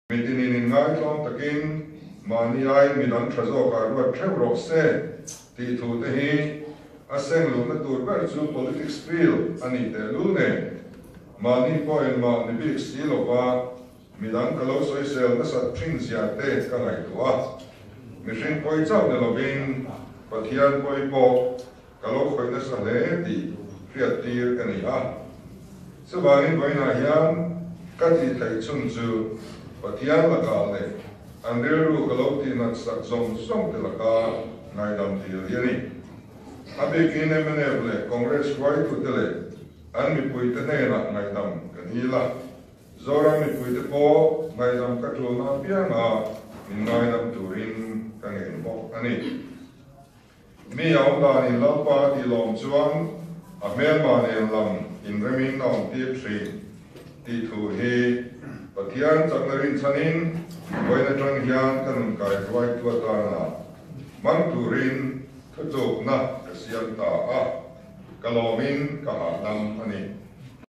Mitinin inngaithlawm takin mahni aiin midang tha zawkah ruat theuh rawh se tih thu te hi a seng luhna tur ber chu politics field a nih tehlul nen mahni pawh engmah ni bik si lova midang ka lo sawisel nasat thin zia te ka ngaihtuah a. Mihring pawi chauh ni lovin Pathian pawi pawh ka lo khawih nasa hle tih hriattir ka ni a. Chuvangin vawiinah hian ka tih theih chhun chu Pathian lakah leh an rilru ka lo tihnat sak zawng zawng te laka ngaidam dil hi a ni. A bikin mnf leh Congress hruaitute leh an mipuite hnenah ngaihdam ka dil a. Zoram mipuite pawh ngaihdam ka tulna apianga min ngaidam turin ka ngen bawk a ni. Mi a awm danin Lalpa tih lawm chuan a hmelma nen lam inremin a awm tir thin tih thu hi Pathian chakna rinchhanin vawiin atang hian ka nun kai hruaitu atana hmang turin thutlukna ka siam ta a, ka lawmin ka hahdam a ni.